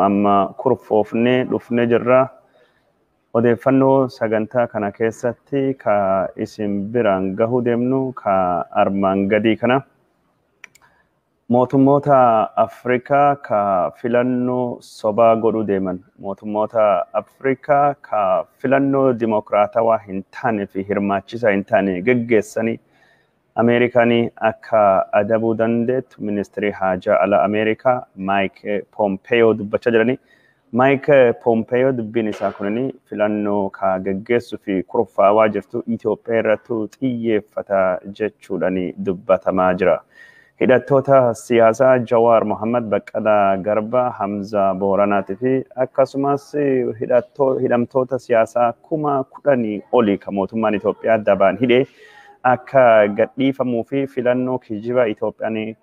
Amma kurfoofnee dhufnee jirra. Odeeffannoo sagantaa kana keessatti ka isin biraan gahuu deemnu ka armaan gadii kana. Mootummoota Afrikaa ka filannoo sobaa godhuu deeman, mootummoota Afrikaa ka filannoo dimokiraatawaa hin taane fi hirmaachisaa hin taane geggeessanii Ameerikaan akka adabuu dandeettu ministirii haajaa alaa Ameerikaa Maayik Poompeyoo dubbachaa jiranii. Maayik Poompeyoo dubbiin isaa kunin filannoo ka geggeessuu fi kurfaawaa jirtu Itoophiyaa irrattu xiyyeeffata jechuudhaan dubbatamaa jira. Hidhattoota siyaasaa Jawaar Mohammad, Baqqalaa Garbaa, Hamzaa Booranaatii fi akkasumas hidhamtoota siyaasaa 10,000 olii kan mootummaan Itoophiyaa dabaan hidhee akka gadhiifamuu fi filannoo kijiba Itoophiyaan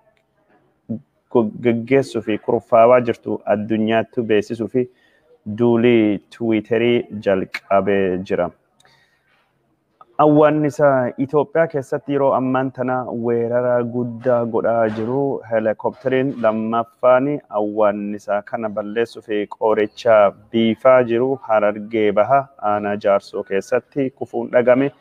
geggeessuu fi kurfaawaa jirtu addunyaatti beeksisuu fi duulii Tiwiiterii jalqabee jira. Awwaannisa Itoophiyaa keessatti yeroo ammaan tana weerara guddaa godhaa jiru. Helikopteriin lammaffaan awwaannisa kana balleessuu fi qoricha biifaa jiru Harargee Baha aanaa Jaarsoo keessatti kufuun dhagame.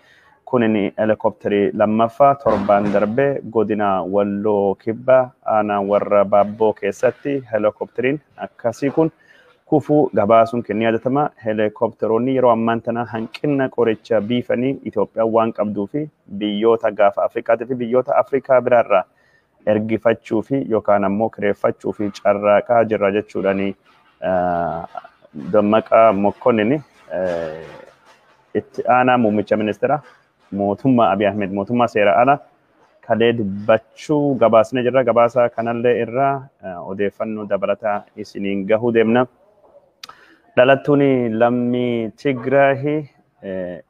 Kunin helikopterii lammaffaa torbaan darbee godina Walloo Kibbaa aanaa warra Baabboo keessatti helikopteriin akkasii kun kufuu gabaasuun kennee yaadatama. Helikopteroonni yeroo ammaan tana hanqina qoricha biifanii Itoophiyaan waan qabduu fi biyyoota gaafa Afrikaatii fi biyyoota Afrikaa biraarraa ergifachuu fi yookaan ammoo kireeffachuu fi carraaqaa jirra jechuudhaani Dammaqaa Mokkonnin itti aanaa muummicha ministeera mootummaa Abiy Ahmed mootummaa seera ala kalee dubbachuu gabaasnee jirra. Gabaasa kanallee irraa odeeffannoo dabalataa isiniin gahuu deemna. Dhalattuun lammii Tigraahi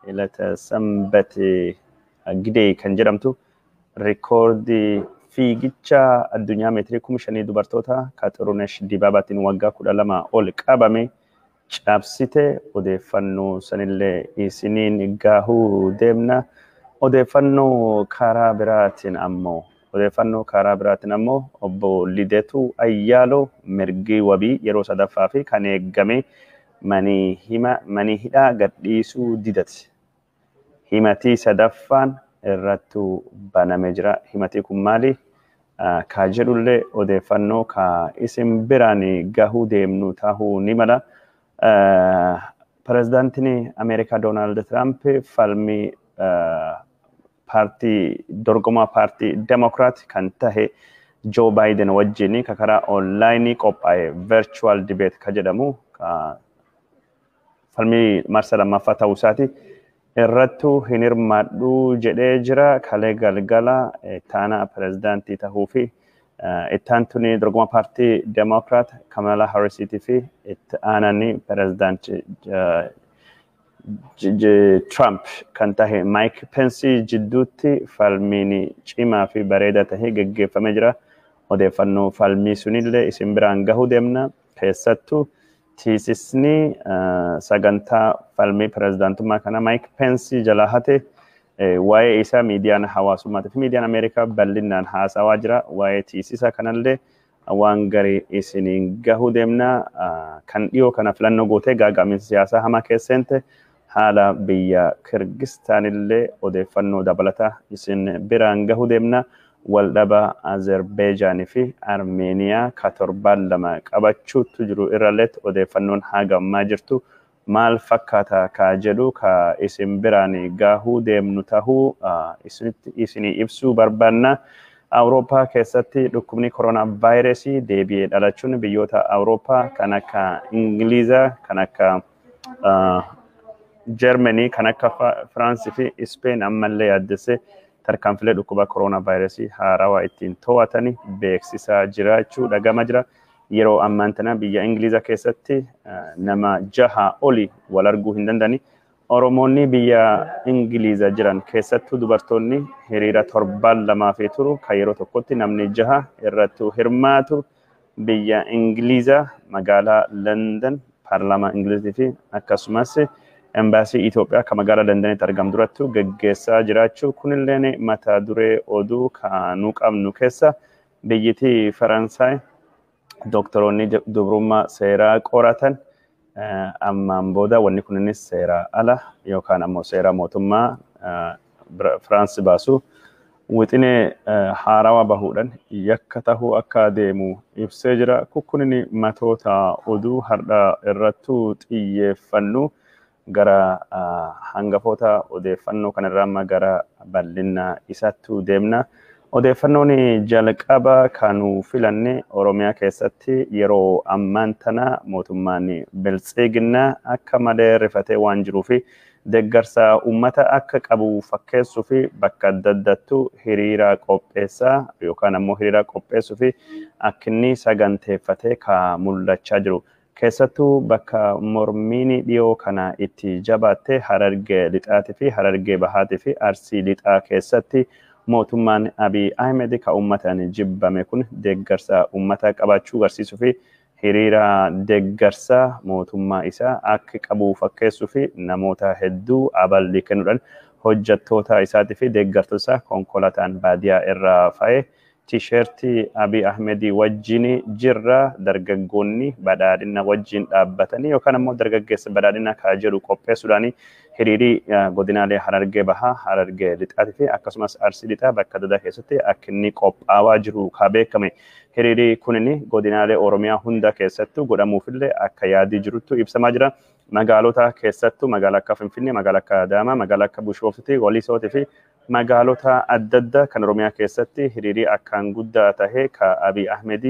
Ilata Sanbat Gidee kan jedhamtu rikoordii fiigicha addunyaa meetirii 5,000 dubartoota ka Xirunesh Dibaabaatiin waggaa 12 ol qabame cabsite. Odeeffannoo sanillee isiniin gahuu deemna. Odeeffannoo karaa biraatiin ammoo obbo Lidetuu Ayyaaloo mirgi wabii yeroo sadaffaa fi kan eeggame manii hidhaa gadhiisuu didate. Himatii sadaffaan irrattu banamee jira. Himatii kun maali? Ka jedhullee odeeffannoo ka isin biraan gahuu deemnu tahuu ni mala. Pireezidaantiin Ameerikaa Doonaald Tiraamp falmii paartii dorgomaa paartii Demokiraat kan tahe Joo Baayiden wajjin ka karaa onlaayinii qophaa'e virtual debate ka jedhamu falmii marsa lammaffaa ta'uu isaati. Irrattu hin hirmaadhu jedhee jira. Kalee galgala ittaanaa pireezidaantii tahuu fi ittaantuni dorgomaa paartii Demokiraat Kamala Harrisiitii fi itti aananii pireezidaantii Trump kan tahe Mike Pence jidduutti falmiin cimaa fi bareedaa tahe geggeeffamee jira. Odeeffannoo falmii sunillee isin biraan gahuu deemna. Keessattuu tiisisni sagantaa falmii pireezidaantummaa kana Mike Pence jalaa hate waa'ee isaa miidiyaan hawaasummaatii fi miidiyaan Ameerikaa bal'inaan haasawaa jira. Waa'ee tiisisa kanallee waan garii isiniin gahuu deemna. Kan dhiyoo kana filannoo gootee gaaga'amiinsa siyaasaa hamaa keessa seente haala biyya Kirgistaanillee odeeffannoo dabalataa isin biraan gahuu deemna. Waldhaba Azerbeejaanii fi Armeeniyaa ka torbaan 2 qabachuutu jiru irralleetti odeeffannoon haga ammaa jirtu maal fakkaata ka jedhu ka isin biraan gahuu deemnu tahuu isinii ibsuu barbaanna. Awurooppaa keessatti dhukkubni koronaa vaayirasii deebi'ee dhalachuun biyyoota Awurooppaa kan akka Ingilizaa, kan akka Jarmanii, kan akka Firaansii fi Ispeen ammallee yaaddessee tarkaanfilee dhukkuba koronaa vaayirasii haarawaa ittiin to'atanii beeksisaa jiraachuu dhagama jira. Yeroo ammaan tana biyya Ingilizaa keessatti nama jaha oli wal arguu hin danda'ani. Oromoonni biyya Ingiliza jiran keessattuu dubartoonni hiriira torbaan lamaa fi turu kan yeroo tokkotti namni jaha irratti hirmaatu biyya Ingiliza magaalaa London paarlaamaa Ingilizii fi akkasumas embaasii Itoophiyaa kan magaalaa Londonitti argamu durattu geggeessaa jiraachuu kunillee mata duree oduu kan nu qabnu keessa. Biyyittii Faransaay Doktoroonni dubrummaa seeraa qoratan ammaan booda wanni kunis seeraa ala yookaan ammoo seera mootummaa Firaansi baasu wixinee haarawaa bahuudhaan yakka tahuu akka deemu ibsee jira. Kunneen matoota oduu har'a irrattuu xiyyeeffannu gara hangafoota odeeffannoo kanarraa amma gara bal'ina isaatti deemna. Odeeffannoon jalqaba kan filanne Oromiyaa keessatti yeroo ammaan tana mootummaan biltsiginnaa akka malee rifatee waan jiruu fi deeggarsa uummata akka qabu fakkeessuu fi bakka adda addaattu hiriira qopheessaa yookaan ammoo hiriira qopheessuu fi akka inni saganteeffatee ka mul'achaa jiru. Keessattuu bakka mormiin dhiyoo kana itti jabaatte Harargee Lixaatii fi Harargee Bahaatii fi Arsii Lixaa keessatti mootummaan Abiy Ahmed ka uummataan jibbame kun deeggarsa uummata qabaachuu agarsiisuu fi hiriira deeggarsa mootummaa isaa akka qabu fakkeessuu fi namoota hedduu aballi kennuudhaan hojjettoota isaatii fi deeggartoota isaa konkolaataan baadiyyaa irraa fa'ee tisheertii Abiy Ahmed wajjin jirra dargaggoonni badhaadhina wajjin dhaabbatanii yookaan ammoo dargaggeessa badhaadhina kaa jedhu qopheessuudhaan hiriirii godinaalee Harargee Bahaa, Harargee Lixaatii fi akkasumas Arsii Lixaa bakka adda addaa keessatti akka inni qophaawaa jiru kaa beekame. Hiriirii kunin godinaalee Oromiyaa hunda keessattuu godhamuufillee akka yaadii jiruttu ibsamaa jira. Magaalota keessattuu magaalaa akka Finfinnee, magaalaa akka Adaamaa, magaalaa akka Bushooftuu, Walisootii fi magaalota adda addaa kan Oromiyaa keessatti hiriirii akkaan guddaa tahe ka Abiy Ahmed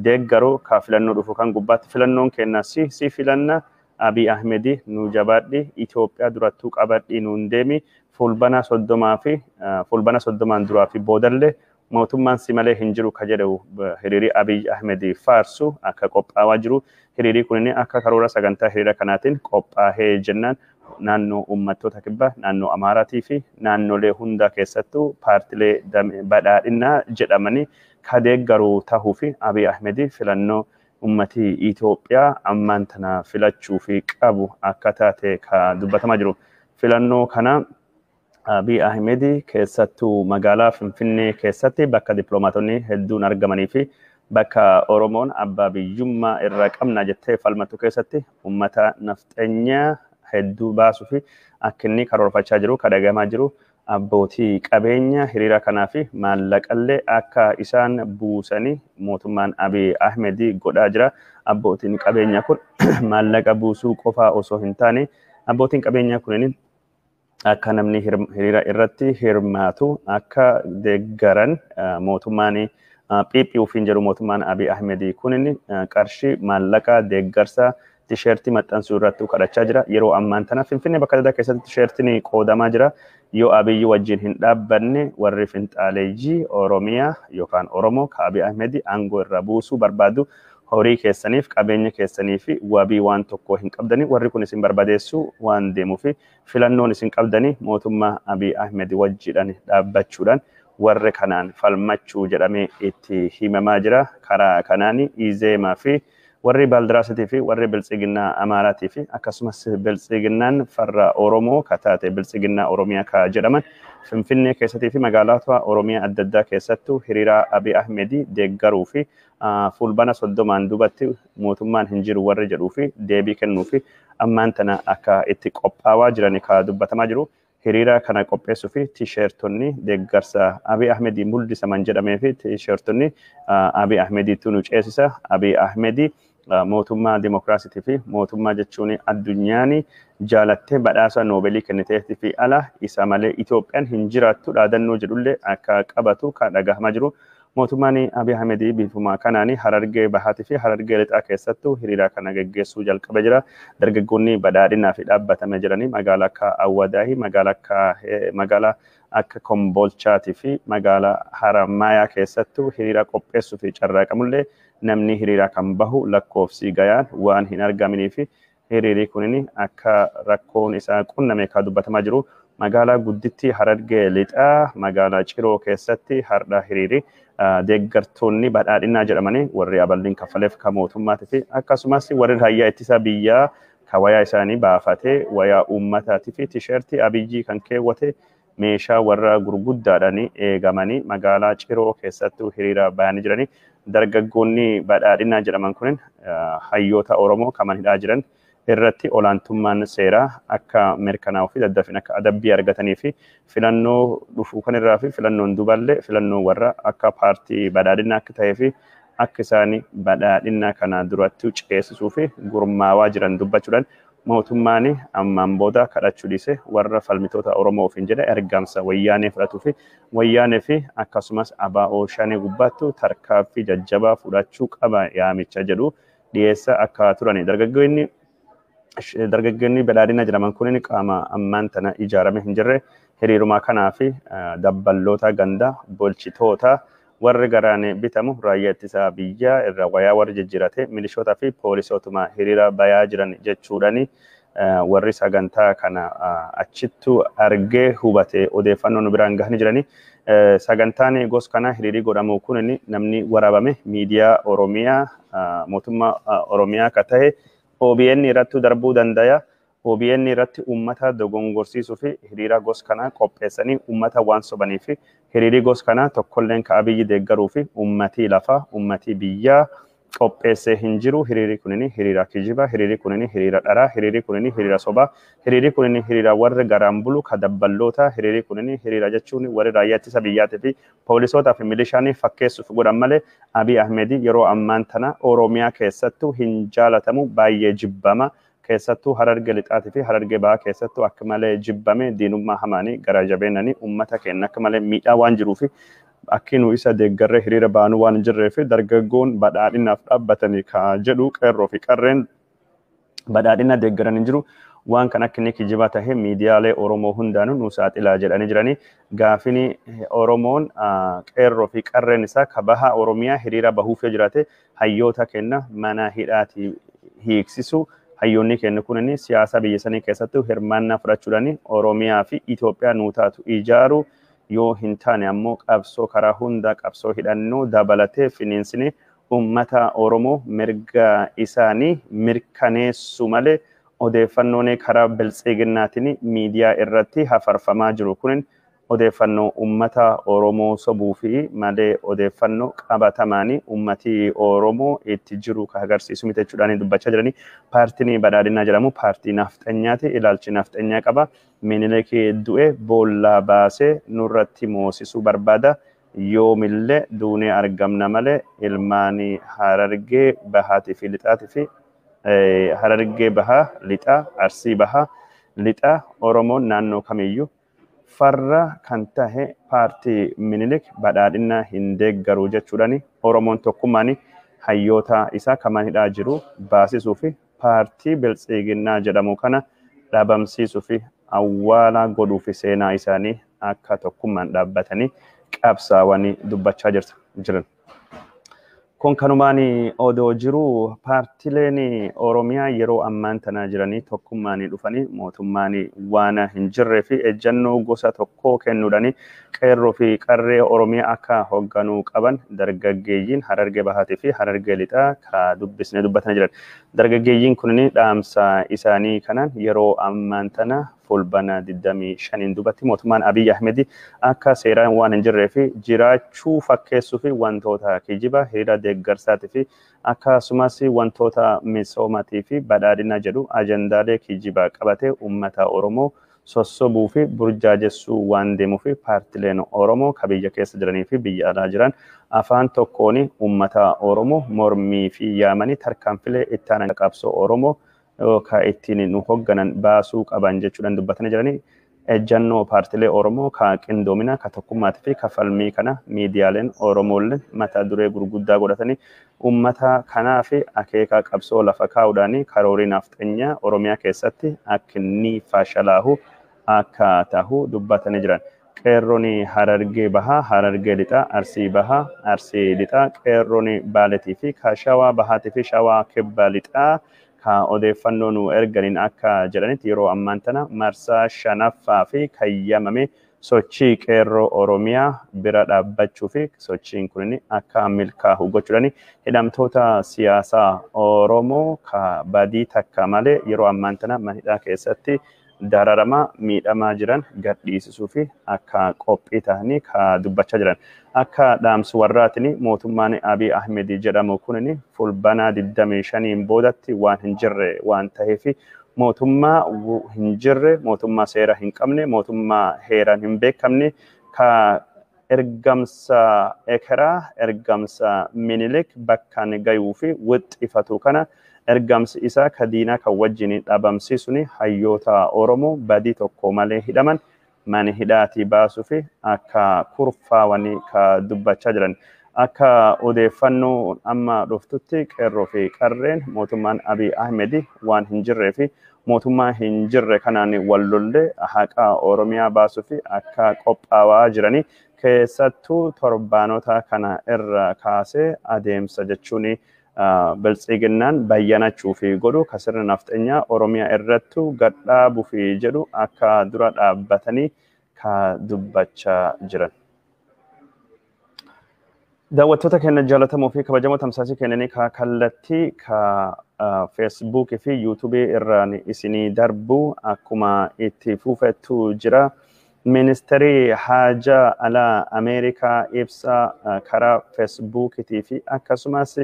deeggaru ka filannoo dhufu kan gubbaatti filannoon kenna si filanna Abiy Ahmed nu jabaadhi Itoophiyaa durattuu qabadhi nuun deemi fulbana 30 fi fulbana 30 duraa fi boodallee mootummaan si malee hin jiru ka jedhu hiriirii Abiy Ahmed faarsu akka qophaawaa jiru. Hiriirii kunin akka karoora sagantaa hiriira kanaatiin qophaahee jennaan naannoo uummattoota kibbaa, naannoo Amaaraatii fi naannolee hunda keessattuu paartilee badhaadhinaa jedhamanii ka deeggaru tahuu fi Abiy Ahmed filannoo uummatii Itoophiyaa ammaan tana filachuu fi qabu akka taate ka dubbatamaa jiru. Filannoo kana Abiy Ahmed keessattuu magaalaa Finfinnee keessatti bakka dippiloomaatonni hedduun argamanii fi bakka Oromoon abbaa biyyummaa irra qabna jettee falmatu keessatti uummata nafxeenyaa hedduu baasuu fi akka inni karoorfachaa jiru kadhagamaa jiru abbootii qabeenya hiriira kanaa fi maallaqallee akka isaan buusanii mootummaan Abiy Ahmed godhaa jira. Abbootiin qabeenyaa kun maallaqa buusuu qofaa osoo hin taane abbootiin qabeenyaa kunneen akka namni hiriira irratti hirmaatu akka deeggaran mootummaan PP ofiin jedhu mootummaan Abiy Ahmed kunin qarshii maallaqa deeggarsa tisheertii maxxansuu irratti kadhachaa jira. Yeroo ammaan tana Finfinnee bakka adda addaa keessatti tisheertiin qoodamaa jira. Yoo Abiyyi wajjin hin dhaabbanne warri finxaaleeyyii Oromiyaa yookaan Oromoo ka Abiy Ahmed aangoo irra buusuu barbaadu horii keessaniif qabeenya keessanii fi wabii waan tokko hin qabdanii warri kun isin barbadeessuu waan deemuu fi filannoon isin qabdanii mootummaa Abiy Ahmed wajjiidhaan dhaabbachuudhaan warri kanaan falmachuu jedhamee itti himamaa jira. Karaa kanaan Izeemaa fi warri Baaldiraasitii fi warri Biltsiginnaa Amaaraatii fi akkasumas Biltsiginnaan farra Oromoo ka taate Biltsiginnaa Oromiyaa ka jedhaman Finfinnee keessattii fi magaalota Oromiyaa adda addaa keessattuu hiriira Abiy Ahmed deeggaruu fi fulbana 30 duubatti mootummaan hin jiru warri jedhuu fi deebii kennuu fi ammaan tana akka itti qophaawaa jiran ka dubbatamaa jiru. Hiriira kana qopheessuu fi tisheertonni deeggarsa Abiy Ahmed mul'isaman jedhamee fi tisheertonni Abiy Ahmediitu nu ceesisa. Abiy Ahmed mootummaa dimokiraasiitii fi mootummaa jechuun addunyaan jaalattee badhaasa noobeelii kenniteetii fi ala isa malee Itoophiyaan hin jiraattu dhaadannoo jedhullee akka qabatu kan dhagahamaa jiru. Mootummaan Abiy Ahmed bifuma kanaan Harargee Bahaatii fi Harargee Lixaa keessattuu hiriira kana geggeessuu jalqabee jira. Dargaggoonni badhaadhinaa fi dhaabbatamee jiranii magaalaa akka Awwadaahi, magaalaa akka Kombolchaatii fi magaalaa Haramaayaa keessattuu hiriira qopheessuu fi carraaqamullee namni hiriira kan bahu lakkoofsi gayaan waan hin argaminii fi hiriirri kunin akka rakkoon isaa qunname kan dubbatamaa jiru. Magaalaa guddittii Harargee Lixaa magaalaa Ciroo keessatti har'a hiriirri deeggartoonni badhaadhinaa jedhamanii warri aballiin kaffaleef kan mootummaatii fi akkasumas warri raayyaa ittisa biyyaa kan wayaa isaanii baafatee wayaa uummataatii fi tisheertii Abiyyii kan keewwate meeshaa warra gurguddaadhaan eegamanii magaalaa Ciroo keessattuu hiriira bahanii jiranii. Dargaggoonni badhaadhinaa jedhaman kunin hayyoota Oromoo kaman hidhaa jiran irratti olaantummaan seeraa akka mirkanaa'uu fi daddafin akka adabbii argatanii fi filannoo dhufuu kanirraa fi filannoon duballee filannoo warra akka paartii badhaadhinaa akka ta'ee fi akka isaan badhaadhinaa kana duratti ceesisuu fi gurmaawaa jiran dubbachuudhaan mootummaan ammaan booda kadhachuu dhiise warra falmitoota Oromoo ofiin jedhe ergamsa wayyaanee fudhatuu fi wayyaanee fi akkasumas ABO shanee gubbaattu tarkaaffii jajjabaa fudhachuu qaba yaamicha jedhu dhiyeessa akka turani. Dargaggoonni badhaadhina jedhaman kunin qaama ammaan tana ijaarame hin jirre hiriirumaa kanaa fi dabballoota gandaa bulchitoota warri garaan bitamu raayyaa ittisaa biyyaa irra wayaa warri jijjiirate milishootaa fi poolisootuma hiriira bayaa jiran jechuudhani warri sagantaa kana achittu argee hubate odeeffannoo nu biraan gahanii jirani. Sagantaan gos kana hiriirii godhamu kun namni waraabame miidiyaa Oromiyaa mootummaa Oromiyaa akka ta'e OBN irratti darbuu danda'a. OBN irratti uummata dogongorsiisuu fi hiriira gos kana qopheessanii uummata waan sobanii fi hiriirii gos kana tokkolleen ka Abiyyi deeggaruu fi uummatii lafaa uummatii biyyaa qopheessee hin jiru. Hiriirri kunini hiriira kijiba, hiriirri kunini hiriira dharaa, hiriirri kunini hiriira sobaa, hiriirri kunini hiriira warri garaan bulu ka dabballoota, hiriirri kunini hiriira jechuun warri raayyaa ittisa biyyaatii fi poolisootaa fi milishaanii fakkeessuuf godhan malee Abiy Ahmed yeroo ammaan tana Oromiyaa keessattuu hin jaalatamu, baay'ee jibbama. Keessattuu Harargee lixaatii fi Harargee bahaa keessattuu akka malee jibbame diinummaa hamaanii gara jabeenanii uummata keenya akka malee miidhaa waan jiruu fi akki nu isa deeggarree hiriira baanuu waan hin jirree fi dargaggoon badhaadhinaaf dhaabbatanii ka jedhu qeerroo fi qarreen badhaadhina deeggaran hin jiru. Waan kan akka inni kijibaa tahe miidiyaalee Oromoo hundaanuu nu saaxilaa jedhanii jiranii. Gaafini Oromoon qeerroo fi qarreen isaa ka baha Oromiyaa hiriira bahuuf yoo jiraate hayyoota kenna mana hidhaatii hiiksisu. Hayyoonni kennu kunini siyaasa biyya sanii keessattuu hirmaannaa fudhachuudhaan Oromiyaa fi Itoophiyaa nuu taatu ijaaru yoo hin taane ammoo qabsoo karaa hunda qabsoo hidhannoo dabalatee finiinsine uummata Oromoo mirga isaanii mirkaneessu malee odeeffannoon karaa biltsiginnaatiin miidiyaa irratti hafarfamaa jiru kunin odeeffannoo uummata Oromoo sobuu fi malee odeeffannoo qabatamaanii uummati Oromoo itti jiru ka agarsiisu miti jechuudhaan dubbachaa jiranii. Paartiin badhaadhinaa jedhamu paartii nafxanyaati. Ilaalchi nafxanyaa qaba. Minilik du'e boollaa baasee nurratti moosisuu barbaada. Yoomillee duunee argamna malee ilmaan Harargee bahaatii fi lixaatii fi Harargee bahaa lixaa Arsii bahaa lixaa Oromoon naannoo kamiyyuu farra kan tahe paartii Minilik badhaadhina hin deeggaru jechuudhaan Oromoon tokkummaan hayyoota isaa kaman hidhaa jiru baasisuu fi paartii biltsiginnaa jedhamu kana dhabamsiisuu fi awwaala godhuu fi seenaa isaanii akka tokkummaan dhaabbatanii qabsaawanii dubbachaa jiran. Kun kanumaan odoo jiru paartileen Oromiyaa yeroo ammaan tanaa jiranii tokkummaan dhufanii mootummaan waan hin jirree fi ejjennoo gosa tokkoo kennuudhaan qeerroo fi qarree Oromiyaa akka hoogganuu qaban dargaggeeyyiin Harargee Bahaatii fi Harargee Lixaa ka dubbisnee dubbatanii jiran. Dargaggeeyyiin kunniin dhaamsa isaanii kanaan yeroo ammaan tana fulbana 25 dubbatti mootummaan Abiy Ahmed akka seeraan waan hin jirree fi jiraachuu fakkeessuu fi wantoota kijiba hiriira deeggarsaatii fi akkasumas wantoota misoomaatii fi badhaadhina jedhu ajendaalee kijibaa qabatee uummata Oromoo sossobuu fi burjaajessuu waan deemuu fi paartileen Oromoo ka biyya keessa jiranii fi biyya alaa jiran afaan tokkoon uummata Oromoo mormii fi yaamanii tarkaanfilee itti aanan qabsoo Oromoo ka ittiin nu hoogganan baasuu qaban jechuudhaan dubbatanii jiranii. Ejjannoo paartilee Oromoo ka qindoomina ka tokkummaatii fi ka falmii kana miidiyaaleen Oromoolleen mata duree gurguddaa godhatanii uummata kanaa fi akeeka qabsoo lafa kaa'uudhaan karoorii nafxanyaa Oromiyaa keessatti akka inni fashalaahu akka tahu dubbatanii jiran. Qeerroon Harargee Bahaa, Harargee Lixaa, Arsii Bahaa, Arsii Lixaa, qeerroon Baaleetii fi ka Shawaa Bahaatii fi Shawaa Kibba Lixaa ka odeeffannoo nu erganiin akka jedhanitti yeroo ammaan tana marsaa 5ffaa fi kayyamame sochii qeerroo Oromiyaa bira dhaabbachuu fi sochiin kun akka milkaa'u gochuudhaan hidhamtoota siyaasaa Oromoo ka badii takka malee yeroo ammaan tana mana hidhaa keessatti dararamaa miidhamaa jiran gadhiisisuu fi akka qophii ta'anii ka dubbachaa jiran. Akka dhaamsu warraatiin mootummaan Abiy Ahmed jedhamu kunin fulbanaa 25 boodatti waan hin jirre waan ta'eef mootummaa hin jirre, mootummaa seera hin qabne, mootummaa heeraan hin beekamne ka ergamsa ekeraa, ergamsa Minilik bakkaan gayuu fi wixxifatu kana ergamsi isaa ka diinaa kan wajjin dhabamsiisuun hayyoota Oromoo badii tokko malee hidhaman mana hidhaatii baasuu fi akka kurfaawanii ka dubbachaa jiran. Akka odeeffannoo amma dhuftutti qeerroo fi qarreen mootummaan Abiy Ahmed waan hin jirree fi mootummaa hin jirre kanaan wal lollee haqa Oromiyaa baasuu fi akka qophaawaa jiranii keessattuu torbaanota kana irra kaasee adeemsa jechuun biltsiginnaan bayyanachuu fi godhu ka sirna nafxanyaa Oromiyaa irrattu gadhaabuu fi jedhu akka dura dhaabbatanii ka dubbachaa jiran. Daawwattoota keenya jaallatamoo fi kabajamoo tamsaasii kennanii ka kallattii ka feesbuukii fi yuutuubii irraan isinii darbu akkuma itti fufettu jira. Ministeerri haajaa alaa Ameerikaa ibsa karaa feesbuukiitii fi akkasumas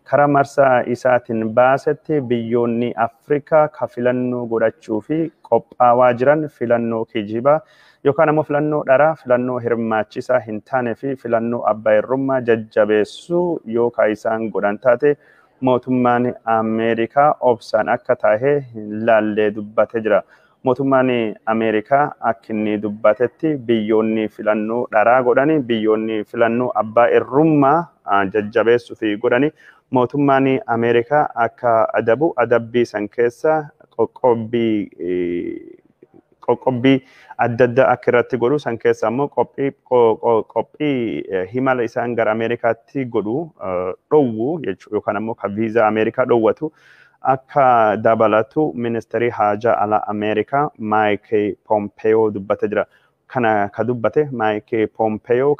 karaa marsaa isaatiin baasetti biyyoonni Afrikaa ka filannoo godhachuu fi qophaawaa jiran filannoo kijibaa yookaan ammoo filannoo dharaa, filannoo hirmaachisaa hin taane fi filannoo abbaa irrummaa jajjabeessuu yookaan isaan godhan taate mootummaan Ameerikaa obsaan akka taa'ee hin laallee dubbatee jira. Mootummaan Ameerikaa akka inni dubbatetti biyyoonni filannoo dharaa godhani, biyyoonni filannoo abbaa irrummaa jajjabeessuu fi godhani mootummaan Ameerikaa akka adabu adabbii san keessa qoqqobbii adda addaa akka irratti godhu san keessa ammoo qophii himala isaan gara Ameerikaatti godhu dhowwu yookaan ammoo ka viizaa Ameerikaa dhowwatu akka dabalatu ministeerri haajaa alaa Ameerikaa Maayik Pompeyoo dubbate jira. Kana ka dubbate Maayik Pompeyoo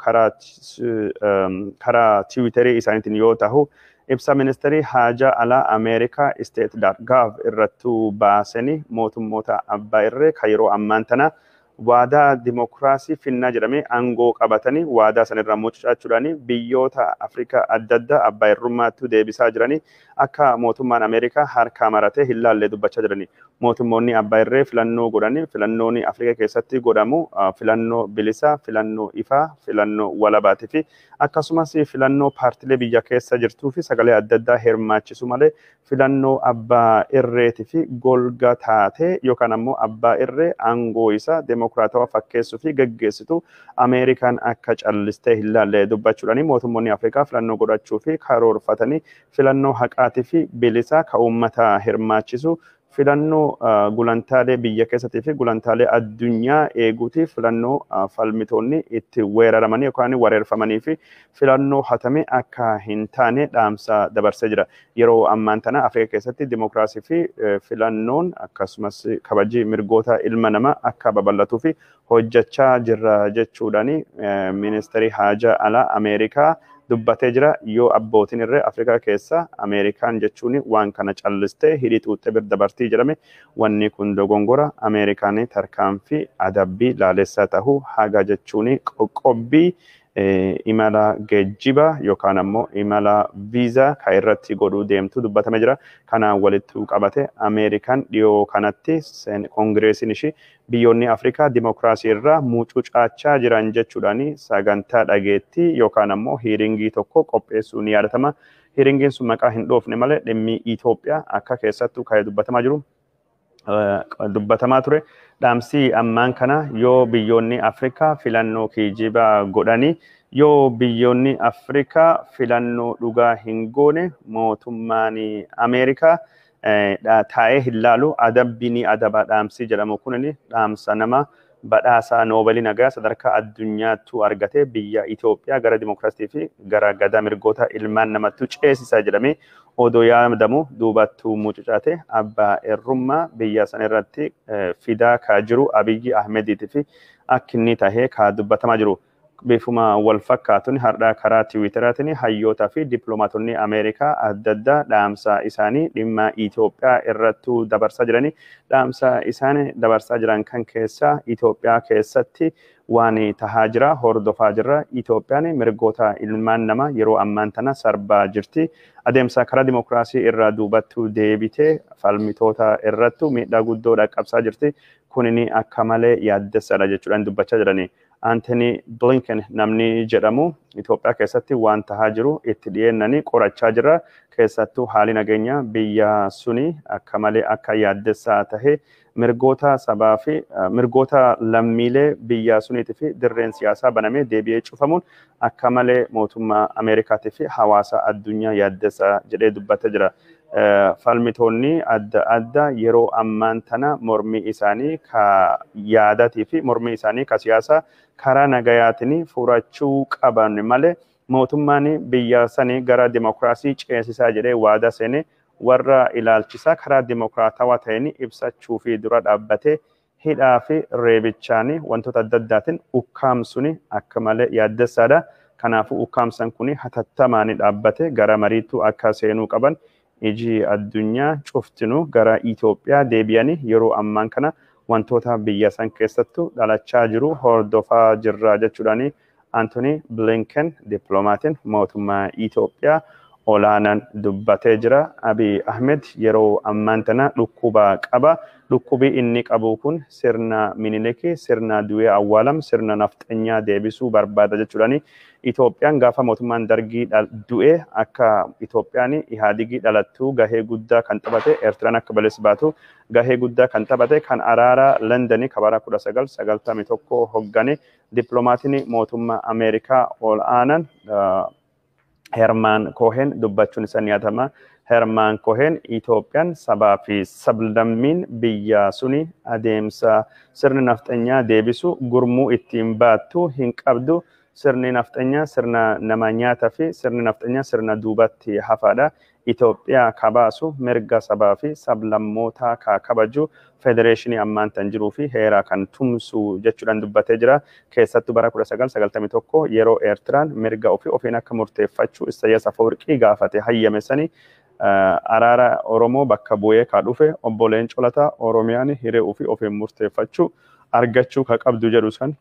karaa tiwiiterii isaaniitiin yoo ta'u ibsa ministeerri haajaa alaa Ameerikaa state.gov irrattuu baasanii mootummoota abbaa irree ka yeroo ammaan tana waadaa dimokiraasii finnaa jedhamee aangoo qabatanii waadaa sanirraa mucucaachuudhaan biyyoota Afrikaa adda addaa abbaa irrummaatti deebisaa jiranii akka mootummaan Ameerikaa harkaa maratee hin laallee dubbachaa jiranii. Mootummoonni abbaa irree filannoo godhanii filannoon Afrikaa keessatti godhamu filannoo bilisaa, filannoo ifaa, filannoo walabaatii fi akkasumas filannoo paartilee biyya keessa jirtuu fi sagalee adda addaa hirmaachisu malee filannoo abbaa irreetii fi golga taatee yookaan ammoo abbaa irree aangoo isaa demokiraatawaa fakkeessuu fi geggeessitu Ameerikaan akka callistee hin laalle dubbachuudhaan mootummoonni Afrikaa filannoo godhachuu fi karoorfatanii filannoo haqaatii fi bilisaa ka uummata hirmaachisu filannoo gulantaalee biyya keessattii fi gulantaalee addunyaa eeguuti filannoo falmitoonni itti weeraramanii yookaan wareerfamanii fi filannoo hatame akka hin taane dhaamsa dabarsee jira. Yeroo ammaan tana Afrikaa keessatti dimokiraasii fi filannoon akkasumas kabajii mirgoota ilma namaa akka babal'atuu fi hojjechaa jirra jechuudhaan ministeerri haajaa alaa Ameerikaa dubbatee jira. Yoo abbootiin irree Afrikaa keessa Ameerikaan jechuun waan kana callistee hidhii xuuxxee bira dabartii jedhame wanni kun dogongora Ameerikaan tarkaanfii adabbii laalessaa ta'uu haga jechuun qoqqobbii imala geejjiba yookaan ammoo imala viizaa ka irratti godhuu deemtu dubbatame jira. Kanaan walitti qabate Ameerikaan dhiyoo kanatti koongireesiin ishii biyyoonni Afrikaa dimokiraasii irraa mucucaachaa jiran jechuudhaan sagantaa dhageettii yookaan ammoo hiiringii tokko qopheessuu ni yaadatama. Hiiringiin sun maqaa hin dhoofne malee dhimmi Itoophiyaa akka keessattuu ka'ee dubbatamaa jiru. Dubbatamaa ture. Dhaamsi ammaan kana yoo biyyoonni Afrikaa filannoo kijibaa godhanii yoo biyyoonni Afrikaa filannoo dhugaa hin goone mootummaan Ameerikaa taa'ee hin laalu adabbii ni adaba dhaamsii jedhamu kunin dhaamsa nama badhaasa noobeelii nagaa sadarkaa addunyaattu argate biyya Itoophiyaa gara dimokiraasii fi gara gadaa mirgoota ilmaan namattu ceesisa jedhamee odoo yaadamu duubattuu mucucaate abbaa irrummaa biyya sana irratti fidaa kaa jiru Abiyyi Ahmediitii fi akka inni tahee kaa dubbatamaa jiru. Bifuma wal fakkaatuun har'a karaa Tiwiitaraatiin hayyootaa fi dippiloomaatonni Ameerikaa adda addaa dhaamsa isaanii dhimma Itoophiyaa irrattuu dabarsaa jiranii dhaamsa isaanii dabarsaa jiran kan keessaa Itoophiyaa keessatti waan tahaa jira hordofaa jirra. Itoophiyaan mirgoota ilmaan namaa yeroo ammaan tana sarbaa jirti. Adeemsa karaa dimokiraasii irraa duubattuu deebitee falmitoota irrattu miidhaa guddoo dhaqqabsaa jirti. Kunini akka malee yaaddessaadha jechuudhaan dubbachaa jirani. Anthony Blinken namni jedhamu Itoophiyaa keessatti waan tahaa jiru itti dhiyeennanii qorachaa jira. Keessattuu haali nageenya biyya suni akka malee akka yaaddessaa tahe mirgoota sabaa fi mirgoota lammiilee biyya suniitii fi dirreen siyaasaa banamee deebi'ee cufamuun akka malee mootummaa Ameerikaatii fi hawaasa addunyaa yaaddessaa jedhee dubbatee jira. Falmitoonni adda addaa yeroo ammaan tana mormii isaanii ka yaadatii fi mormii isaanii ka siyaasaa karaa nagayaatiin furachuu qaban malee mootummaan biyya sanii gara dimokiraasii ceesisaa jedhee waadaa seene warra ilaalchisaa karaa dimokiraatawaa ta'een ibsachuu fi dura dhaabbatee hidhaa fi reebichaan wantoota adda addaatiin ukkaamsuun akka malee yaaddessaadha. Kanaafuu ukkaamsan kun hatattamaan dhaabbate gara mariitu akka seenuu qaban iji addunyaa cuftinuu gara Itoophiyaa deebi'anii yeroo ammaan kana wantoota biyya san keessattuu dhalachaa jiru hordofaa jirra jechuudhaan Anthony Blinken dippiloomatiin mootummaa Itoophiyaa olaanaan dubbatee jira. Abiy Ahmed yeroo ammaan tana dhukkuba qaba. Dhukkubi inni qabu kun sirna Minilikii, sirna du'ee awwaalam, sirna nafxanyaa deebisuu barbaada jechuudhaan Itoophiyaan gaafa mootummaan dargii du'ee akka Itoophiyaan Ihaadigii dhalattuu gahee guddaa kan taphate, Eertiraan akka bilisa baatu gahee guddaa kan taphate, kan araara Londonii kabara 1991 hoggane dippiloomatiin mootummaa Ameerikaa ol'aanan Hermaan Kohen dubbachuun isaa ni yaadama. Hermaan Kohen Itoophiyaan sabaa fi sablammiin biyya suni adeemsa sirni nafxanyaa deebisu gurmuu ittiin baattu hin qabdu. Sirni nafxanyaa sirna nama nyaataa fi sirni nafxanyaa sirna duubatti hafaadha. Itoophiyaa kabaasu mirga sabaa fi sablammootaa ka kabaju federeeshinii ammaan tan jiruu fi heeraa kan tumsu jechuudhaan dubbatee jira. Keessattuu bara 1991 yeroo Eertiraan mirga ofii ofiin akka murteeffachuu Isaayyaas Afwerqii gaafate hayyame sani araara Oromoo bakka bu'ee ka dhufe obbo Leencoo Lataa Oromiyaan hiree ofii ofiin murteeffachuu argachuu ka qabdu jedhu san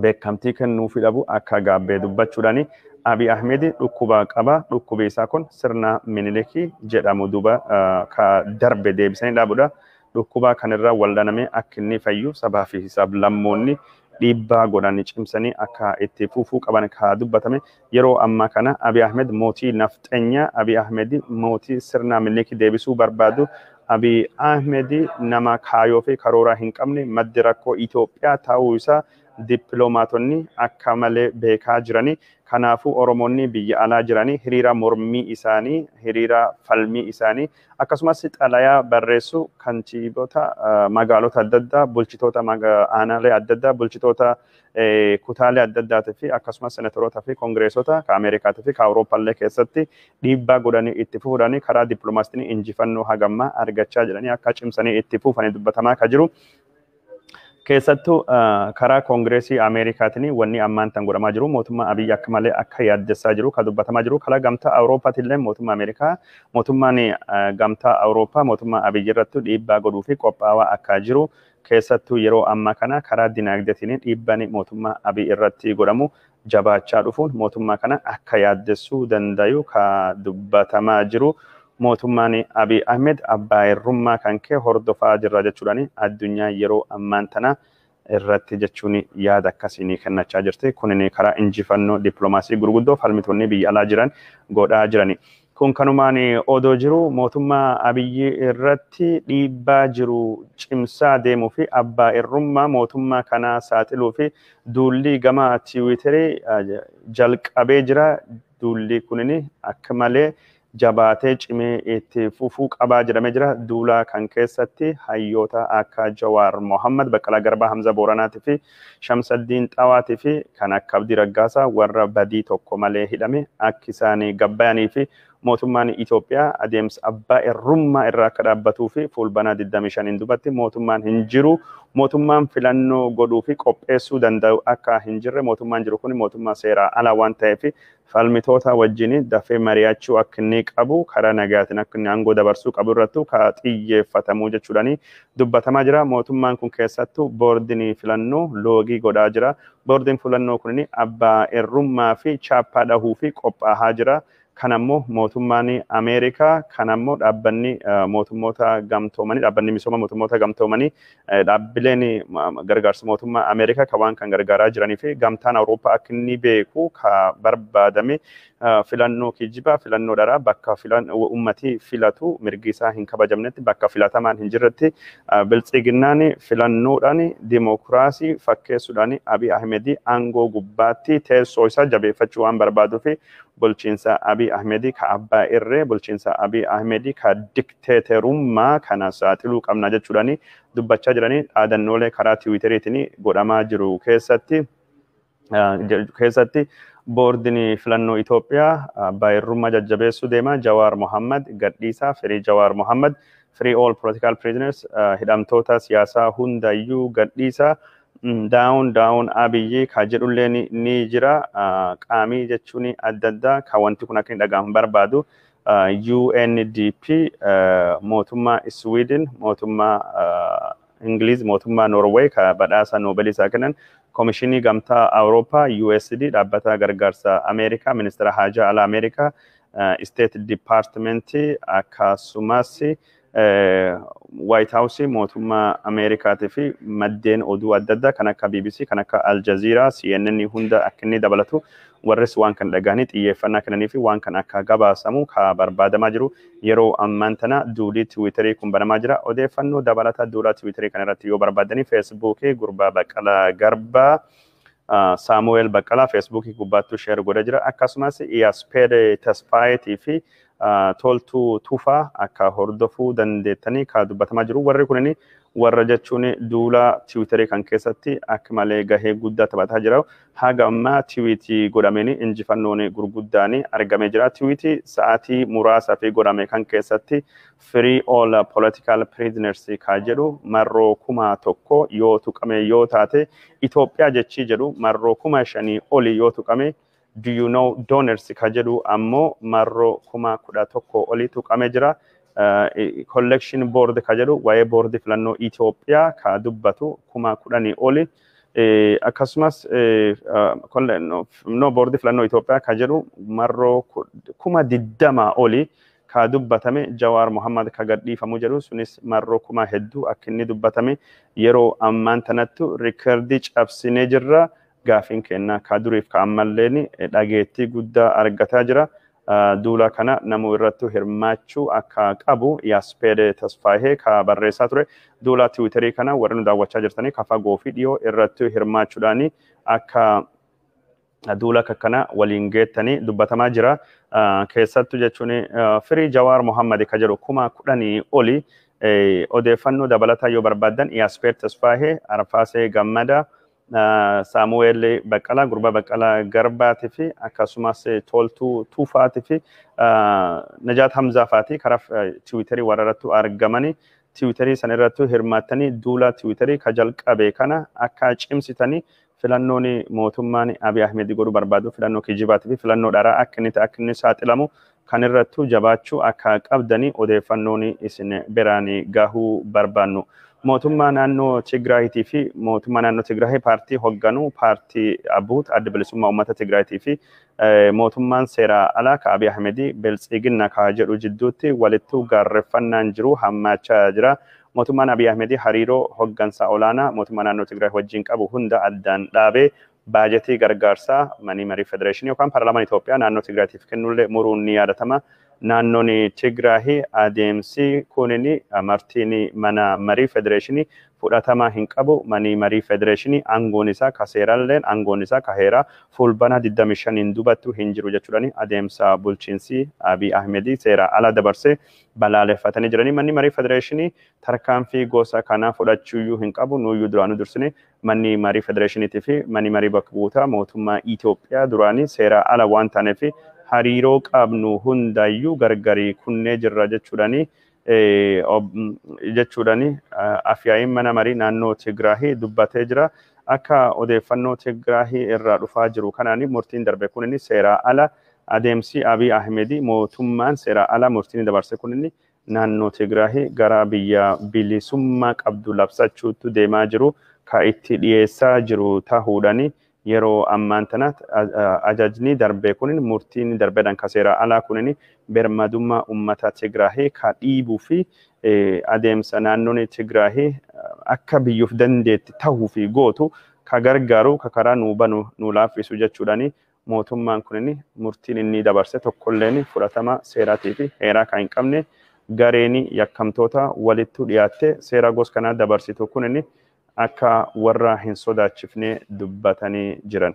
beekamtii kennuufii dhabu akka gaabbee dubbachuudhaani Abiy Ahmed dhukkuba qaba. Dhukkubi isaa kun sirna Minilikii jedhamu duuba ka darbe deebisanii dhaabudha. Dhukkuba kanirraa wal'aanamee akka inni fayyu sabaa fi sablammoonni dhiibbaa godhanii cimsanii akka itti fufuu qaban ka dubbatame. Yeroo ammaa kana Abiy Ahmed mootii nafxanyaa, Abiy Ahmed mootii sirna Minilikii deebisuu barbaadu. Abiy Ahmed nama kaayoo fi karooraa hin qabne maddi rakkoo Itoophiyaa ta'uu isaa dippiloomaatonni akka malee beekaa jiranii. Kanaafuu Oromoonni biyya alaa jiranii hiriira mormii isaanii, hiriira falmii isaanii akkasumas xalayaa barreessuu kantiibota magaalota adda addaa, bulchitoota aanaalee adda addaa, bulchitoota kutaalee adda addaatii fi akkasumas senatoroota fi koongireesota ka Ameerikaatii fi ka Awurooppaallee keessatti dhiibbaa godhanii itti fufuudhaan karaa dippiloomaasiitiin injifannoo hagammaa argachaa jiranii akka cimsanii itti fufanii dubbatamaa ka jiru. Keessattuu karaa koongireesii Ameerikaatiin wanni ammaan tan godhamaa jiru mootummaa Abiyyi akka malee akka yaaddessaa jiru ka dubbatamaa jiru karaa gamtaa Awurooppaatillee mootummaa Ameerikaa mootummaan gamtaa Awurooppaa mootummaa Abiyyi irratti dhiibbaa godhuu fi qophaawaa akka jiru keessattuu yeroo ammaa kana karaa dinagdeetiin dhiibbaan mootummaa Abiyyi irratti godhamu jabaachaa dhufuun mootummaa kana akka yaaddessuu dandayu ka dubbatamaa jiru. Mootummaan Abiy Ahmed abbaa irrummaa kan kee hordofaa jirra jechuudhaan addunyaa yeroo ammaan tana irratti jechuun yaada akkasii kennachaa jirti. Kunin karaa injifannoo dippiloomaasii gurguddoo falmitoonni biyya alaa jiran godhaa jirani. Kun kanumaan odoo jiru mootummaa Abiyyi irratti dhiibbaa jiru cimsaa deemuu fi abbaa irrummaa mootummaa kanaa saaxiluu fi duulli gama Tiwiiterii jalqabee jira. Duulli kunin akka malee jabaatee cimee itti fufuu qabaa jedhamee jira. Duula kan keessatti hayyoota akka Jawaar Mohammad, Baqqalaa Garbaa, Hamza Booranaatii fi Shamsaddiin Xawaatii fi kan akka Abdii Raggaasaa warra badii tokko malee hidhame akka isaan gabbayanii fi Mootummaan Itoophiyaa adeemsa abbaa irrummaa irraa akka dhaabbatuu fi fulbanaa 25 duubatti mootummaan hin jiru, mootummaan filannoo godhuu fi qopheessuu danda'u akka hin jirre, mootummaan jiru kun mootummaa seeraa alaa waan ta'eef falmitoota wajjin dafee mari'achuu akka inni qabu, karaa nagaatiin akka inni aangoo dabarsuu qabu irrattu ka xiyyeeffatamuu jechuudhaan dubbatamaa jira. Mootummaan kun keessattuu boordiin filannoo loogii godhaa jira. Boordiin filannoo kun abbaa irrummaa fi chaappaa dhahuu fi qophaa'aa jira. Kanammoo mootummaan Ameerikaa, kanammoo dhaabbanni mootummoota gamtoomanii, dhaabbanni misooma mootummoota gamtoomanii, dhaabbileen gargaarsa mootummaa Ameerikaa ka waan kan gargaaraa jiranii fi gamtaan Awurooppaa akka inni beeku ka barbaadame, filannoo kijibaa, filannoo dharaa, bakka ummati filatu mirgi isaa hin kabajamnetti, bakka filatamaan hin jirretti, biltsiginnaan filannoodhaan dimokiraasii fakkeessuudhaan Abiy Ahmedii aangoo gubbaatti teessoo isaa jabeeffachuu waan barbaaduu fi bulchiinsa Abiy Ahmedii ka abbaa irree, bulchiinsa Abiy Ahmedii ka dikteeterummaa kana saaxiluu qabna jechuudhaan dubbachaa jiranii. Dhaadannoolee karaa tiwiiteriitiin godhamaa jiru keessatti boordiin filannoo Itoophiyaa abbaa irrummaa jajjabeessuu deema. Jawaar Mohammad gadhiisaa, Free Jawaar Mohammad, Free all political prisoners, hidhamtoota siyaasaa hundayyuu gadhiisaa. Down down Abiyyi ka jedhullee ni jira. Qaamii jechuun adda addaa ka wanti kun akka hin dhaga'amu barbaadu, UNDP, mootummaa Sweden, mootummaa Ingiliz, mootummaa Norway ka badhaasa Noobelii isaa kennan, Komishinii Gamtaa Awurooppaa, USD, dhaabbata gargaarsa Ameerikaa, ministeera haajaa alaa Ameerikaa, State Department, akkasumas White House mootummaa Ameerikaatii fi maddeen oduu adda addaa kan akka BBC, kan akka Al Jazeera, CNN hunda akka inni dabalatu, warris waan kan dhagahanii xiyyeeffannaa kennanii fi waan kan akka gabaasamu ka barbaadamaa jiru. Yeroo ammaan tana duulii Tiwiiterii kun banamaa jira. Odeeffannoo dabalataa duula Tiwiiterii kana irratti yoo barbaadanii, Feesbuukii gurbaa Baqqalaa Garbaa, Saamu'eel Baqqalaa Feesbuukii gubbaattuu share godha jira. Akkasumas Iyaspeed Tasfaayetii fi Toltuu Tufaa akka hordofuu dandeettanii ka dubbatamaa jiru. Warri kunini warra jechuun duula Tiwiiterii kan keessatti akka malee gahee guddaa taphataa jira. Haga ammaa tiwiitii godhameen injifannoon gurguddaan argamee jira. Tiwiitii sa'aatii muraasaa fi godhame kan keessatti "Free all political prisoners" ka jedhu marroo 1000 yoo tuqame yoo taate, Itoophiyaa jechii jedhu marroo 5000 oli yoo tuqame, "Do you know donors" ka jedhu ammoo marroo 11,000 oli tuqame jira. Collection board ka jedhu, waa'ee boordii filannoo Itoophiyaa ka dubbatu 10,000 oli. Akkasumas no boordii filannoo Itoophiyaa ka jedhu marroo 20,000 oli ka dubbatame, Jawaar Mohammad ka gadhiifamu jedhu sunis marroo kuma hedduu akka inni dubbatame. Yeroo ammaan tanattu riikardii cabsinee jirra. Gaafiin kennaa ka duriif ka ammalleen dhageettii guddaa argataa jira. Duula kana namuu irratti hirmaachuu akka qabu Yaaspeed Tasfaahee ka barreessaa ture. Duula Tiwiiterii kana warri nu daawwachaa jirtanii ka fagoo fi dhiyoo irratti hirmaachuudhaan akka duula kana waliin geettanii dubbatamaa jira. Keessattuu jechuun "Free Jawaar Mohammad" ka jedhu 10,000 oli. Odeeffannoo dabalataa yoo barbaaddan, Yaaspeed Tasfaahee, Arfaasee Gammadaa, Saamu'eel Baqqalaa, Gurbaa Baqqalaa Garbaatii fi akkasumas Toltuu Tufaatii fi Najaat Hamzaa faatii karaa Tiwiiterii warra irratti argamanii, Tiwiiterii sana irratti hirmaattanii duula Tiwiiterii ka jalqabe kana akka cimsitanii, filannoon mootummaan Abiy Ahmed godhuu barbaadu filannoo kijibaatii fi filannoo dharaa akka inni akka inni saaxilamu kan irrattuu jabaachuu akka qabdanii odeeffannoon isin biraan gahuu barbaannu. Mootummaa naannoo Tigraayitii fi mootummaa naannoo Tigraay paartii hogganu, paartii Abuut, Adda Bilisummaa Uummata Tigraayitii fi mootummaan seeraa alaa ka Abiy Ahmedii Biltsiginna ka jedhu jidduutti walittuu gaarreeffannaan jiru hammaachaa jira. Mootummaan Abiy Ahmedii hariiroo hoggansa olaanaa mootummaa naannoo Tigraay wajjin qabu hunda addaan dhaabee, baajetii gargaarsaa manii marii federeeshinii yookaan paarlaamaan Itoophiyaa naannoo Tigraayitiif kennullee muruun ni yaadatama. Naannoon Tigraayi adeemsi kunin martiin mana marii federeeshinii fudhatama hin qabu. Manii marii federeeshinii aangoon isaa ka seeralleen, aangoon isaa ka heeraa fulbana 25 dubattu hin jiru jechuudhaan adeemsa bulchiinsi Abiy Ahmedii seera ala dabarsee balaaleffatanii jiranii. Manni marii federeeshinii tarkaanfii gosa kanaa fudhachuuyyuu hin qabu. Nuyyuu duraanuu dursine manni marii federeeshiniitii fi manni marii bakka buutaa mootummaa Itoophiyaa duraanii seera ala waan taaneef Hariiroo qabnu hundayyuu gargarii kunnee jirra jechuudhani afyaa'iin mana marii naannoo Tigraahii dubbatee jira. Akka odeeffannoo Tigraahii irraa dhufaa jiru kanaan murtiin darbe kunin seeraa ala adeemsi Abiy Ahmedii mootummaan seeraa ala murtiin dabarse kunin naannoo Tigraahii gara biyya bilisummaa qabdu labsachuutti deemaa jiru ka itti dhiyeessaa jiru tahuudhani yeroo ammaan tana ajajni darbe kunin murtiin darbeedhaan ka seeraa alaa kunin birmadummaa uummata Tigraahii ka dhiibuu fi adeemsa naannoon Tigraahii akka biyyuuf dandeetti tahuu fi gootu ka gargaaru ka karaa nuu banu nuu laaffisu jechuudhani mootummaan kunin murtiin inni dabarse tokkolleen fudhatama seeraatii fi heeraa kan hin qabne gareen yakkamtoota walittu dhiyaatte seera gos kanaa dabarsitu kunin akka warra hin sodaachifne dubbatanii jiran.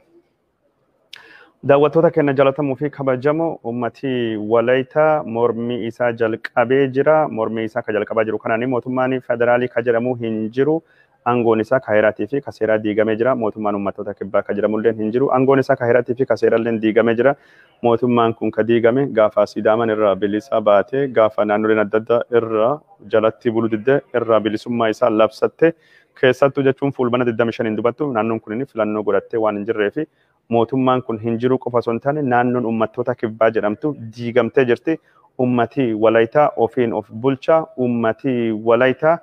Daawwattoota keenya jaalatamuu fi kabajamoo ummati Walaytaa mormii isaa jalqabee jira. Mormii isaa ka jalqabaa jiru kanaan mootummaan federaalii ka jedhamu hin jiru. Aangoon isaa ka heeraatii fi ka seeraa diigamee jira. Mootummaan uummattoota kibbaa ka jedhamullee hin jiru. Aangoon isaa ka heeraatii fi ka seeraallee diigamee jira. Mootummaan kun ka diigame gaafa Sidaaman irraa bilisa baatee gaafa naannoleen adda addaa irraa jalatti buluu didde irraa bilisummaa isaa labsatte keessattuu jechuun fuulbana 25 hin dubattu naannoon kun filannoo godhattee waan hin jirree fi mootummaan kun hin jiru qofa osoo hin taane naannoon uummattoota kibbaa jedhamtu diigamtee jirti. Ummati Walaytaa ofiin of bulcha. Ummati Walaytaa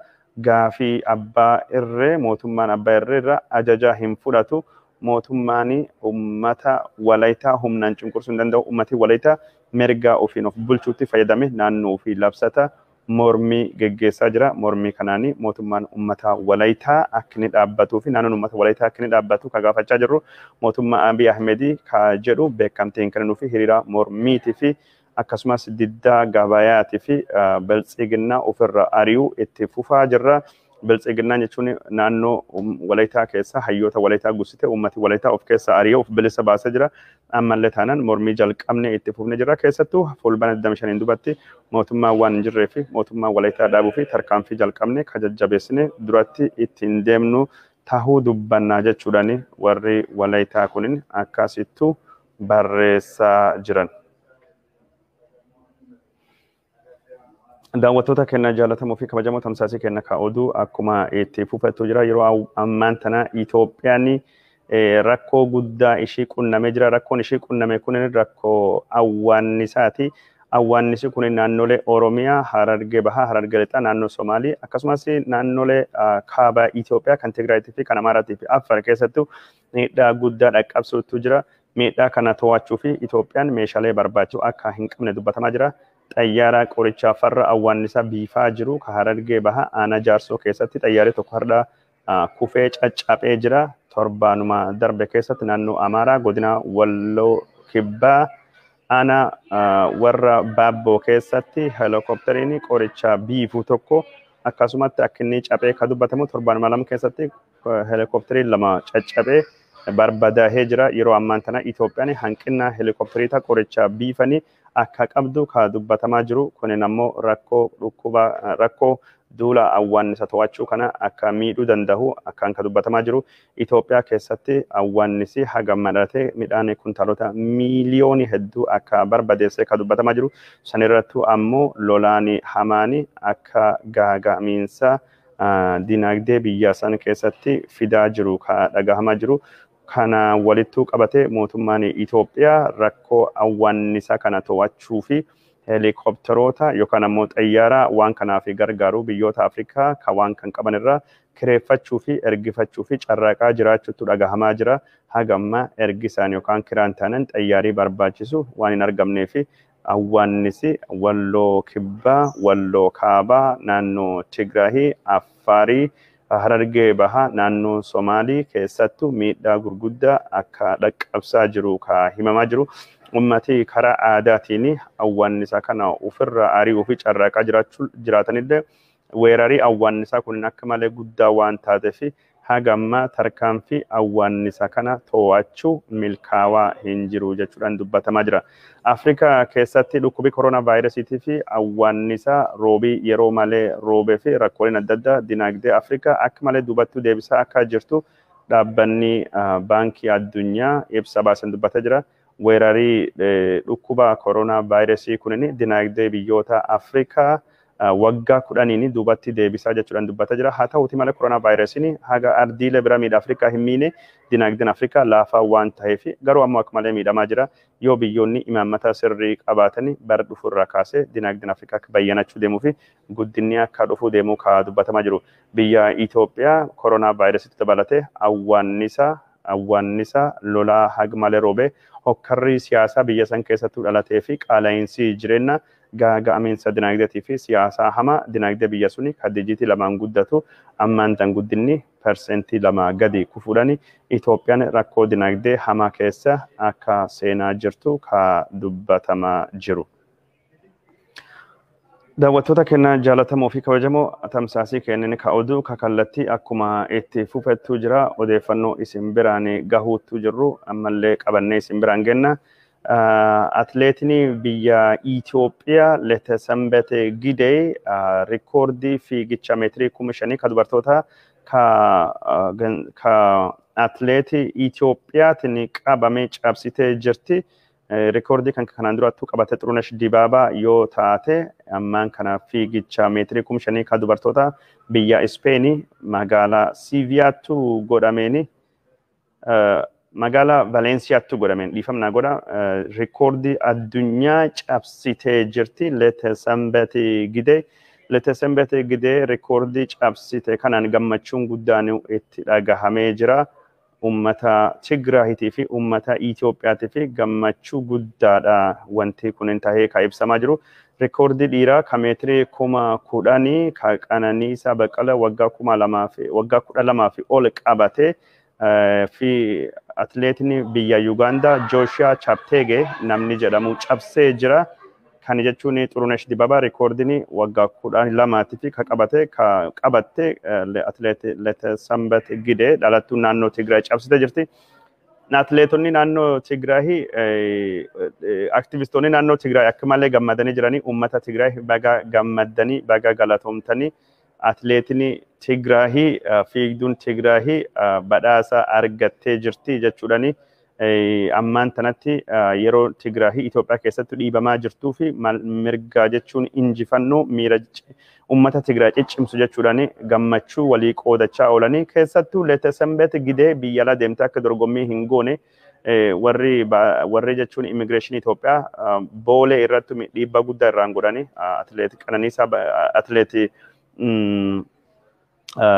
gaafii abbaa irree mootummaan abbaa irree irraa ajaja hin fudhatu. Mootummaan uummata Walaytaa humnaan cunqursuu hin danda'u. Ummati Walaytaa mirga ofiin of bulchuutti fayyadame naannoo ofii labsata. Mormii geggeessaa jira. Mormii kanaani mootummaan uummata Walaytaa akka inni dhaabbatuu fi naannoon uummata Walaytaa akka inni dhaabbatu ka gaafachaa jirru mootummaa Abiy Ahmedii ka jedhu beekamtii hin kennuu fi hiriira mormiitii fi akkasumas diddaa gabayaatii fi biltsiginnaa ofirra ari'uu itti fufaa jirra. Biltsiginnaan jechuun naannoo Walaytaa keessa hayyoota Walaytaa gussite uummati Walaytaa of keessa ari'ee of bilisa baasee jira. Ammallee taanaan mormii jalqabne itti fufne jira. Keessattuu fuulbana 25 dubatti mootummaan waan hin jirree fi mootummaan Walaytaa dhaabuu fi tarkaanfii jalqabne ka jajjabeessine duratti ittiin deemnu tahuu dubbannaa jechuudhaan warri Walaytaa kunin akkasittu barreessaa jiran. Daawwattoota keenya jaalatamuu fi kabajamoo tamsaasii keenya ka oduu akkuma itti fufettu jira. Yeroo ammaan tana Itoophiyaan rakkoo guddaa ishii qunnamee jira. Rakkoon ishii qunname kun rakkoo awwaannisaati. Awwaannisi kun naannolee Oromiyaa, Harargee Bahaa, Harargee Lixaa, naannoo Somaalii akkasumas naannolee kaaba Itoophiyaa kan Tigraayitii fi kan Amaaraatii fi Affaar keessattuu miidhaa guddaa dhaqqabsuutu jira. Miidhaa kana to'achuu fi Itoophiyaan meeshaalee barbaachisu akka hin qabne dubbatamaa jira. Xayyaara qorichaa farra awwaannisaa biifaa jiru ka Harargee Bahaa aanaa Jaarsoo keessatti xayyaarri tokko har'a kufee caccabee jira. Torbaanuma darbe keessatti naannoo Amaaraa godina Walloo Kibbaa aanaa warra Baabboo keessatti heelikoopteriin qoricha biifuu tokko akkasumatti akka inni caphee ka dubbatamu torbaanuma lama keessatti heelikoopteriin lama caccabee barbadaahee jira. Yeroo ammaan tana Itoophiyaan hanqina heelikoopteriita qoricha biifanii akka qabdu ka dubbatamaa jiru. Kunin ammoo rakkoo dhukkuba rakkoo duula awwaannisa to'achuu kana akka miidhuu danda'u akkaan ka dubbatamaa jiru. Itoophiyaa keessatti awwaannisi haga madhatee midhaan kuntaalota miiliyoonii hedduu akka barbadeessee ka dubbatamaa jiru. Sanirrattuu ammoo lolaan hamaani akka gaaga'amiinsa dinagdee biyya san keessatti fidaa jiru ka dhagahamaa jiru. Kana walittuu qabatee mootummaan Itoophiyaa rakkoo awwaannisa kana to'achuu fi heelikoopteroota yookaan ammoo xayyaara waan kanaaf gargaaru biyyoota Afrikaa ka waan kan qaban irraa kireeffachuu fi ergifachuu fi carraaqaa jiraachuutu dhagahamaa jira. Haga ammaa ergisaan yookaan kiraan taanan xayyaarii barbaachisu waan hin argamnee fi awwaannisi Walloo Kibbaa, Walloo Kaabaa, naannoo Tigraahii, Affaarii, Harargee Bahaa, naannoo Somaalii keessattuu miidhaa gurguddaa akka dhaqqabsaa jiru ka himamaa jiru. Ummati karaa aadaatiin awwaannisa kana ofirraa ari'uu fi carraaqaa jiraatanillee weerarii awwaannisaa kun akka malee guddaa waan taateef haga ammaa tarkaanfii awwaannisa kana to'achuu milkaawaa hin jiru jechuudhaan dubbatamaa jira. Afrikaa keessatti dhukkubi koronaa vaayirasiitii fi awwaannisa roobii yeroo malee roobee fi rakkooleen adda addaa dinagdee Afrikaa akka malee duubattuu deebisaa akka jirtu dhaabbanni baankii addunyaa ibsa baasan dubbataa jira. Weerarii dhukkuba koronaa vaayirasii kunin dinagdee biyyoota Afrikaa waggaa 10 duubatti deebisaa jechuudhaan dubbataa jira. Haa ta'uti malee koronaa vaayirasiin haga ardiilee bira miidha Afrikaa hin miine, dinagdeen Afrikaa laafaa waan ta'eef garuu ammoo akka malee miidhamaa jira. Yoo biyyoonni imaammata sirrii qabaatan bara dhufu irraa kaasee dinagdeen Afrikaa akka bayyanachuu deemuu fi guddinni akka dhufuu deemuu ka dubbatamaa jiru. Biyya Itoophiyaa koronaa vaayirasiitti dabalatee awwaannisa lolaa haga malee roobee, hokkarri siyaasaa biyya san keessattuu dhalatee fi qaala'iinsi jireenya gaaga'amiinsa dinagdeetii fi siyaasaa hamaa dinagdee biyya suni kan dijiitii 2 guddatu ammaan tan guddinni 2% gadi kufuudhaan Itoophiyaan rakkoo dinagdee hamaa keessa akka seenaa jirtu ka dubbatamaa jiru. Daawwattoota kennaa jaallatamoo fi kabajamoo, tamsaasii kennin ka oduu ka kallattii akkuma itti fufettu jira. Odeeffannoo isin biraan gahuuttu jirru ammallee qabannee isin biraan genna. Atleetiin biyya Itoophiyaa Letesenbet Gidey rikoordii fiigicha meetirii 5,000 ka dubartoota ka atleetii Itoophiyaatiin qabamee cabsitee jirti. Rikoordii kan kanaan durattuu qabate Xurunesh Dibaabaa yoo taate, ammaan kana fiigicha meetirii 5,000 ka dubartoota biyya Ispeenii magaalaa Siiviyaattu godhameeni, magaalaa Valensiyaattu godhameen, dhiifamnaa godha, rikoordii addunyaa cabsitee jirti Letesenbet Gidey. Letesenbet Gidey rikoordii cabsite kanaan gammachuun guddaan itti dhagahamee jira. Ummata Tigraahitii fi ummata Itoophiyaatii fi gammachuu guddaadha wanti kun tahee ka ibsamaa jiru. Rikoordii dhiiraa ka meetirii 10,000 ka Qananiisaa Baqqalaa waggaa 2000 fi waggaa 12 fi ol qabate fi atleetiin biyya Yugaandaa Jooshiyaa Chapteege namni jedhamu cabsee jira. Kan jechuun Xurunesh Dibaabaa rikoordiin waggaa 12 fi ka qabate ka qabatte atleet Letesenbet Gidey dhalattuu naannoo Tigraay cabsitee jirti. Atleetonni naannoo Tigraay, aktivistoonni naannoo Tigraay akka malee gammadanii jiranii. Uummata Tigraay baga gammaddanii, baga galatoomtanii, atleetiin Tigraay, fiigduun Tigraay badhaasa argattee jirti jechuudhani. Ammaan tanatti yeroo Tigraay Itoophiyaa keessatti dhiibamaa jirtuu fi mirgaa jechuun injifannoo miira uummata Tigraay ciccimsu jechuudhaan gammachuu walii qoodachaa oolanii, keessattuu Letesenbet Gidee biyya ala deemtee akka dorgommii hin goone warri jechuun immigireeshinii Itoophiyaa boolee irratti dhiibbaa guddaa irraan godhani atleet Qananiisaa, atleetii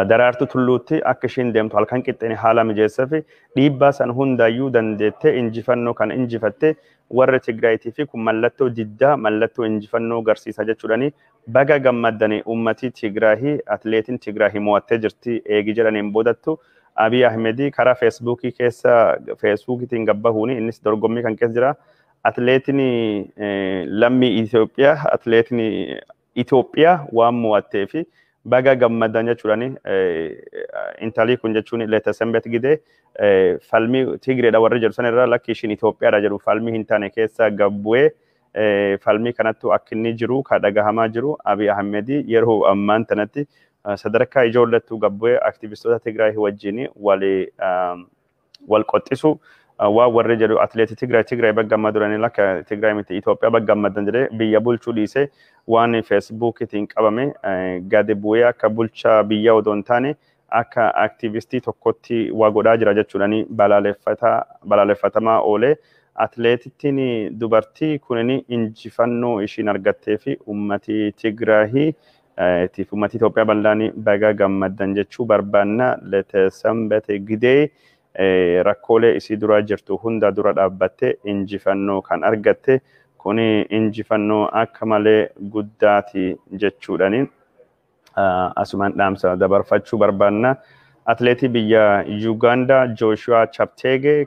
Daraartuu Tulluutti akka ishiin deemtu halkan qixxeen haala mijeessee fi dhiibbaa san hundaayyuu dandeettee injifannoo kan injifatte warra Tigraayitii fi kun mallattoo diddaa, mallattoo injifannoo garsiisa jechuudhani baga gammaddanii uummatii Tigraahii, atleetiin Tigraahii mo'attee jirti eegi jedhaniin boodattu Abiy Ahmedii karaa Feesbuukii keessa Feesbuukiitiin gabbahuuni innis dorgommii kan keessa jira. Atleetiin lammii Itoophiyaa, atleetiin Itoophiyaa waan mo'attee fi baga gammadan jechuudhani intalii kun jechuun Letesenbet Gidee falmii Tigreedha warri jedhu sanirra lakki ishiin Itoophiyaadha jedhu falmii hin taane keessa gabbu'ee falmii kanattu akka inni jiru ka dhagahamaa jiru. Abiy Ahmedii yeroo ammaan tanatti sadarkaa ijoollettuu gabbu'ee aktivistoota Tigraay wajjin wal qoxisu waan warri jedhu atleetii Tigraay, Tigraay bagga amma duranii lakka Tigraay miti Itoophiyaa bagga ammadan jedhee biyya bulchuu dhiisee waan Feesbuukiitiin qabame gadi bu'ee akka bulchaa biyya odoo hin taane akka aktivistii tokkotti waa godhaa jira jechuudhani balaaleffatamaa oolee. Atleetittiin dubartii kunin injifannoo ishiin argattee fi uummatii Tigraahii tiif uummatii Itoophiyaa bal'aan baga gammaddan jechuu barbaanna. Letesenbet Gidee rakkoolee isii dura jirtu hunda dura dhaabbattee injifannoo kan argatte, kuni injifannoo akka malee guddaati jechuudhani asumaan dhaamsa dabarfachuu barbaanna. Atleetii biyya Yugaandaa Jooshuwaa Chapteege